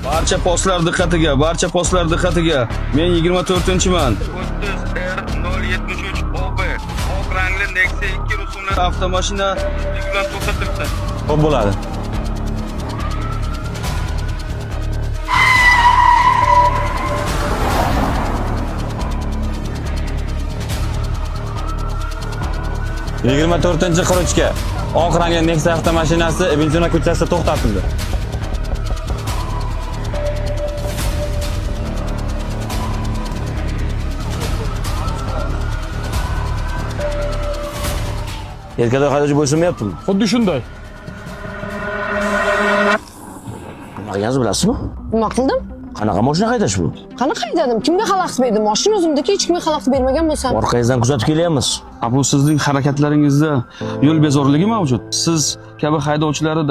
Barcha postlar diqqatiga, barcha postlar diqqatiga. Men 24-man. 30 R 073 OB oq rangli Nexia 2 rusumli Avtomashina zudlik bilan to'xtatilsin. Xo'p bo'ladi. 24-43ga oq rangli Nexia avtomashinasi Ibn Sino ko'chasida to'xtatildi. Erkaklar haydovchi bo'ysunmayaptimi? Xuddi shunday. Nima qilganingizni bilasizmi? Nima qildim? Qanaqa mashina haydash bu? Qanaqa haydadim? Kimga xalaqit berdim? Mashina o'zimdiki, hech kimga xalaqit bermagan bo'lsam. Orqangizdan kuzatib kelyapmiz. Bu sizning harakatlaringizda yo'l bezorligi mavjud. Siz kabi haydovchilarni